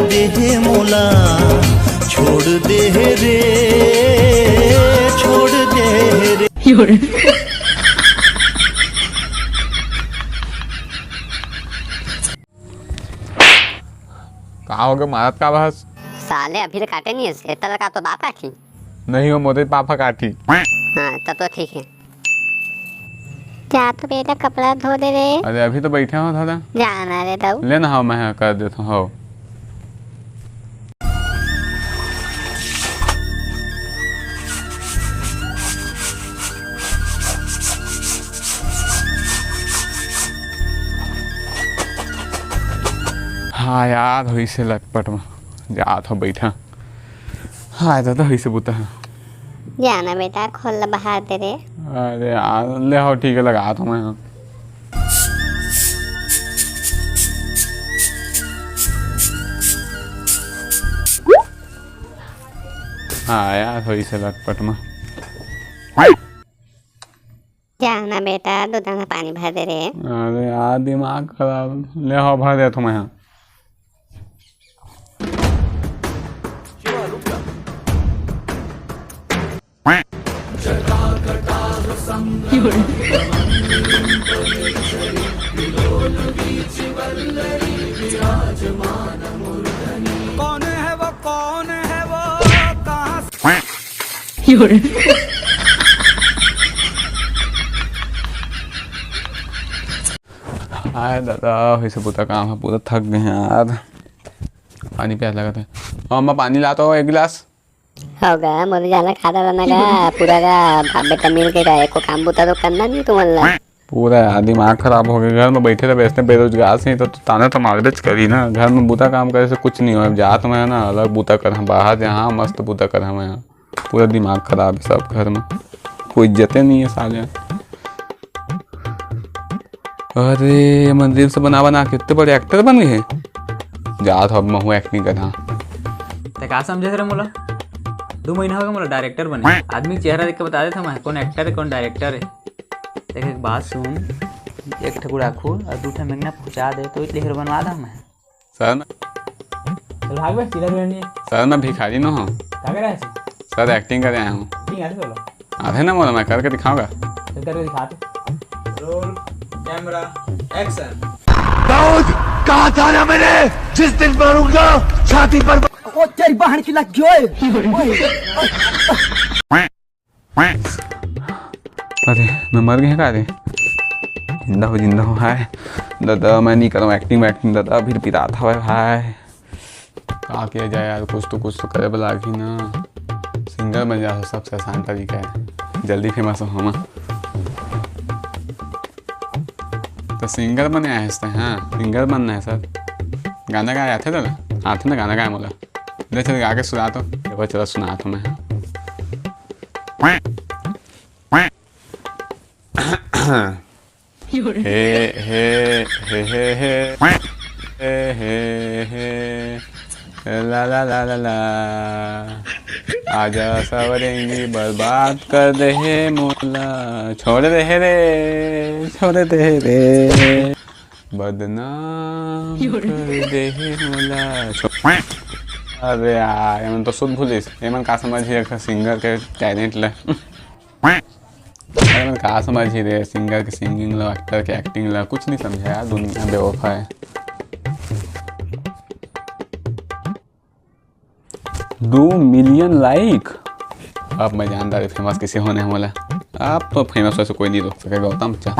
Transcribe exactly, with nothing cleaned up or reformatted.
दे हे मोला, छोड़ दे हे रे, छोड़ दे हे रे। का होगे, मारत का बहस? साले अभी ले काटे नहीं है, एतल का तो बाप काटी। नहीं हो, मोदे पापा काटी। हाँ, तब तो ठीक है। जा तो बेटा, कपड़ा धो दे रे। अरे, अभी तो बैठे हो दादा। जाना रे दाऊ। ले ना, हाँ, मैं कर देता हूँ, हाँ। हाँ यार, होइसे लटपट में जात हो, बैठा। हाँ, दादा, होइसे बुता है। जाना बेटा, खोल ला बाहर दे रे। अरे यार, ले हो, ठीक है, लगा तो मैं। हाँ यार, होइसे लटपट में। जाना बेटा, दो दाना पानी भर दे रे। अरे यार, दिमाग खराब। ले हो, भर देता हूँ मैं। कौन है वो, कौन है वो, कहाँ से? हाय दादा, होइसे बुता काम है, पूरा थक गए हैं यार। पानी प्यास लगा था। हाँ, अम्मा, पानी ला तो एक गिलास। होगा, मोर जाना खाता रहना गा, पूरा गा, बाप बेटा मिल के गा, एको काम बुता तो करना नहीं तुमन ला। पूरा यार दिमाग खराब हो गया, घर में बैठे रहे, ऐसे बेरोजगार से तो ताना तो मारबेच करी ना। घर में बुता काम करे से कुछ नहीं हो, जात में है ना, अलग बुता कर, बाहर यहाँ मस्त बुता कर, हम यहाँ पूरा दिमाग खराब है सब घर में, कोई इज्जते नहीं है साले। अरे, मन रील्स बना बना के इतने बड़े एक्टर बन गए हैं। जात हो, अब महू एक्टिंग करना। ते का समझे रे मोला? दो महीना हो गया मोला डायरेक्टर बने। आदमी चेहरा देख के बता देता मैं कौन एक्टर है, कौन डायरेक्टर है। देख, एक बात सुन, एक ठकुर आखू और दू ठा मेंगना पहुंचा दे तो इतने हीरो बनवा दा मैं। सर, मैं चल भाग बे, सीधा दुल्हन जी। सर, मैं भिखारी न हूँ। क्या कर रहा है? सर, एक्टिंग करे आया हूँ। एक्टिंग आती बोलो। आते ना बोला, मैं करके दिखाऊंगा। चल करके दिखा तू। Role, camera, action. दाऊद, कहा था ना मैंने, जिस दिन मारूंगा छाती पर। ओ तेरी बहन की लग गई। अरे, मैं मर गया का रे? जिंदा हो, जिंदा हो, हाय। दादा, मैं नहीं करूँ एक्टिंग वैक्टिंग, दादा, फिर पिरात हवे, हाय। का किया जाए यार, कुछ तो, कुछ तो करे बर लागही ना। सिंगर बन जा, सबसे आसान तरीका है, जल्दी फेमस हो हम। तो सिंगर बने आए हस, हाँ, सिंगर बनना है सर। गाना गाए आथे दादा? आथे ना गाना गाए मोला। ले चल, गा के सुना तो। देखो, चलो, सुना तो मैं। हे, हे, हे, हे, हे। हे, हे, हे। ला, ला, ला, ला, ला। आजा सवरेंगी बर्बाद कर दे हे मोला। छोड़ दे हे रे, छोड़ दे हे रे। बदनाम कर दे हे मोला। छो-, अरे यार, एमन तो सुध भूलिस। एमन का समझही एक सिंगर के टैलेंट ले। अरे, एमन का समझही रे, सिंगर के सिंगिंग ला, एक्टर के एक्टिंग ला, कुछ नहीं समझे यार, दुनिया बेवफा है। दो मिलियन लाइक। अब मैं जानता हूँ फेमस कैसे होने हैं मोला। अब तो फेमस वैसे कोई नहीं रोक सके, गौतम चा।